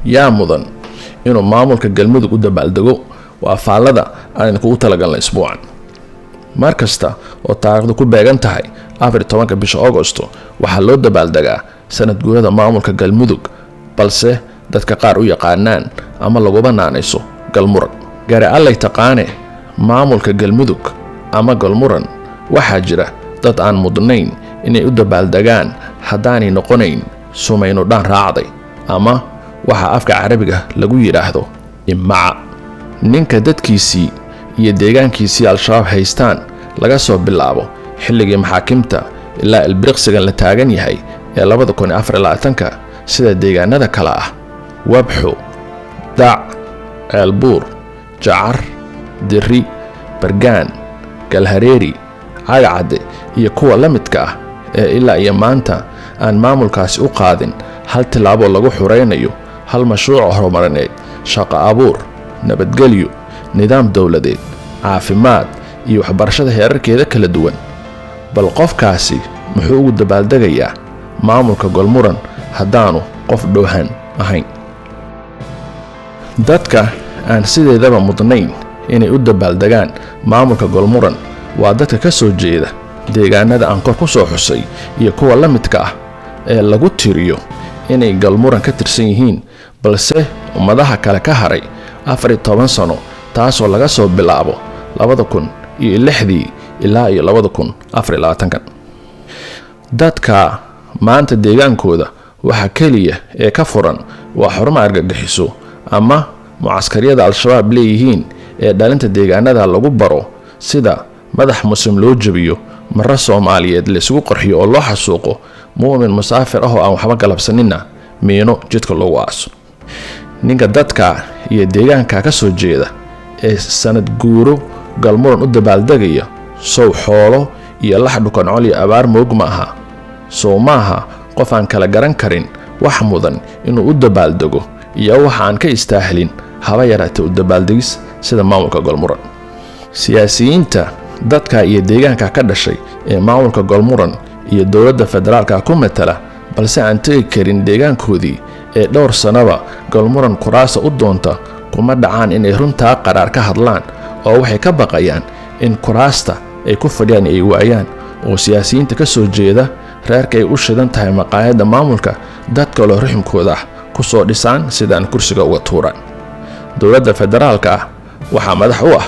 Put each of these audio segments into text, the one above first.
Yaa mudan inuu maamulka Galmudug u dabaaldego? Waa faallada aan idinkugu talagalnay isbuucan. Mar kasta oo taariikhdu ku beegan tahay 14-ka bisha Agosto waxaa loo dabaaldegaa sanad guurada maamulka Galmudug, balse dadka qaar u yaqaanaan ama laguba naanayso Galmuran. Gare allay taqaane, maamulka Galmudug ama Galmuran waxaa jira dad aan mudnayn inay u dabaaldegaan haddaanay noqonayn sumaynu dhaan raacday ama waxa afka Carabiga lagu yidhaahdo imaca. Ninka dadkiisii iyo deegaankiisii Al-Shabaab haystaan laga soo bilaabo xilligii maxaakimta ilaa ilbiriqsigan la taagan yahay ee 2024-ka, sida deegaanada kale ah Wabxo, Dac, Ceelbuur, Jacar, Diri, Bargaan, Galhareeri, Cagacadde iyo kuwa la midka ah, ee ilaa iyo maanta aan maamulkaasi u qaadin hal tillaabo lagu xuraynayo, hal mashruuc horumarineed, shaqo abuur, nabadgelyo, nidaam dowladeed, caafimaad iyo waxbarashada heerarkeeda kala duwan. Bal qofkaasi muxuu ugu dabaaldegayaa maamulka Golmuran haddaanu qof dhoohan ahayn? Dadka aan sideedaba mudnayn inay u dabaaldegaan maamulka Golmuran waa dadka ka soo jeeda deegaanada aan kor ku soo xusay iyo kuwa la midka ah ee lagu tiriyo inay Galmuran ka tirsan yihiin, balse ummadaha kale ka haray 14 sano, taasoo laga soo bilaabo 2006-dii ilaa iyo 2024-kan. Dadka maanta deegaankooda waxa keliya ee ka furan waa xarumo argagixiso ama mucaskaryada Al-Shabaab leeyihiin ee dhalinta deegaanada lagu baro sida madax Muslim loo jebiyo, maro Soomaaliyeed laysugu qarxiyo oo loo xasuuqo, mu'min musaafir ah oo aan waxba galabsaninna miino jidka loogu aaso. Ninka dadka iyo deegaanka ka soo jeeda ee sanad guuro Galmuran u dabaaldegaya, sow xoolo iyo lax dhukancol iyo abaar moog ma aha? Sow maaha qof aan kala garan karin wax mudan inuu u dabaaldego iyo waxa aan ka istaahilin haba yaraatee u dabaaldegis sida maamulka Golmuran? Siyaasiyiinta dadka iyo deegaanka ka dhashay ee maamulka Golmuran iyo dowladda federaalka ku matala, balse aan tegi karin deegaankoodii, ee dhowr sannaba Golmuran kuraasa u doonta, kuma dhacaan inay runtaa qaraar ka hadlaan, oo waxay ka baqayaan in kuraasta ay ku fadhiyaan ay waayaan, oo siyaasiyiinta ka soo jeeda reerka ay u shidan tahay maqaayadda maamulka dad kaloo ruxumkooda ah ku soo dhisaan sidaan kursiga uga tuuraan. Dowladda federaalka ah waxaa madax u ah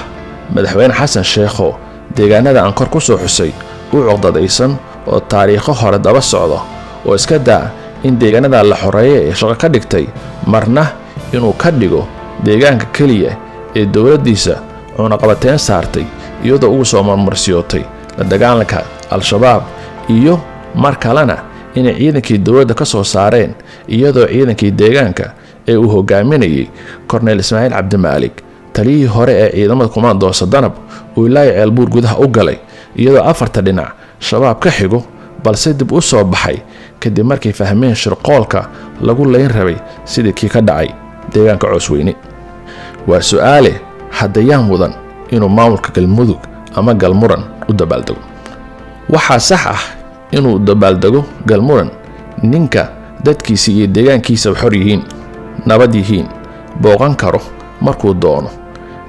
Madaxweyne Xasan Sheekho deegaanada aan kor ku soo xusay u cuqdadaysan oo taariikho hore daba socdo, oo iska daa in deegaanada la xoreeya ee shaqo ka dhigtay, marna inuu ka dhigo deegaanka keliya ee dowladdiisa cunaqabateyn saartay, iyadoo ugu soo marmarsiyootay la dagaalanka Al-Shabaab, iyo mar kalena inay ciidankii dowladda ka soo saareen, iyadoo ciidankii deegaanka ee uu hogaaminayay Korneyl Ismaaciil Cabdimaalik, taliyihii hore ee ciidamada kumaandoosa Danab, uu ilaahi Ceelbuur gudaha u galay, iyadoo afarta dhinac Shabaab ka xigo, balse dib u soo baxay kadib markay fahmeen shirqoolka lagu layn rabay sidii kii ka dhacay deegaanka Coosweyne. Waa su-aale, haddayaa mudan inuu maamulka Galmudug ama Galmuran u dabaaldego? Waxaa sax ah inuu dabaaldego Galmuran ninka dadkiisa iyo deegaankiisaba xor yihiin, nabad yihiin, booqan karo markuu doono,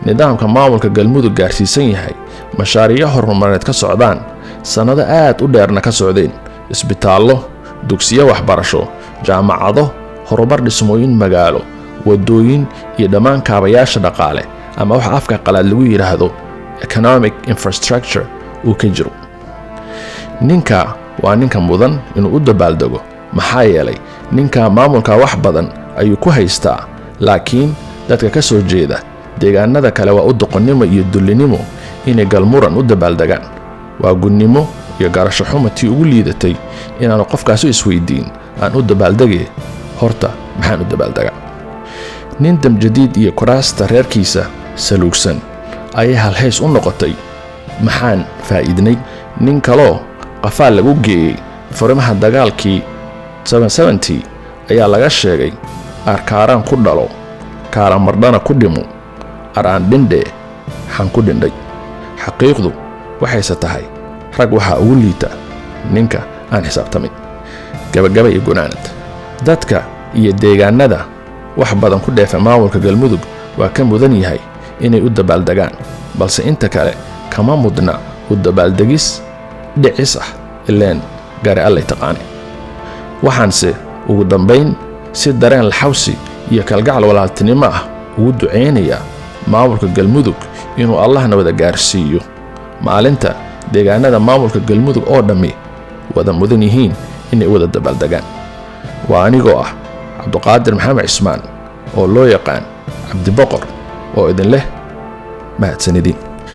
nidaamka maamulka Galmudug gaarsiisan yahay, mashaariico horumareed ka socdaan, sannado aad u dheerna ka socdeen, isbitaallo, dugsiyo waxbarasho, jaamacado, horumar dhismooyin magaalo, waddooyin iyo dhammaan kaabayaasha dhaqaale ama waxa afka qalaad lagu yidhaahdo economic infrastructure uu ka jiro. Ninka waa ninka mudan inuu u dabaaldego, maxaa yeelay ninka maamulka wax badan ayuu ku haystaa, laakiin dadka ka soo jeeda deegaanada kale waa u doqonnimo iyo dullinimo inay Galmuran u dabaaldegaan. Waa gunnimo iyo garasho xumo tii ugu liidatay inaanu qofkaasu isweydiin: aan u dabaaldege, horta maxaan u dabaaldegaa? Nin Damjadiid iyo kuraasta reerkiisa saluugsan ayay halhays u noqotay "maxaan faa'iidnay?" Nin kaloo qafaal lagu geeyey furimaha dagaalkii ayaa laga sheegay: "Arkaaraan ku dhalo, kaaramardhana ku dhimo, ar aan dhindhee xan ku dhindhay." Xaqiiqdu waxayse tahay, rag waxaa ugu liita ninka aan xisaabtamin. Gabagaba iyo gunaanad, dadka iyo deegaanada Wax badan ku dheefa maamulka Galmudug waa ka mudan yahay inay u dabaaldegaan, balse inta kale kama mudna u dabaaldegis dhicis ah, ileen gare allay taqaane. Waxaanse ugu dambayn si dareen laxawsi iyo kalgacal walaaltinimo ah ugu ducaynayaa maamulka Galmudug inuu Allahna wada gaarsiiyo maalinta deegaanada maamulka Galmudug oo dhammi wada mudan yihiin inay u wada dabaaldegaan. Waa anigoo ah Cabduqaadir Maxamed Cismaan oo loo yaqaan Cabdiboqor oo idin leh mahadsanidin.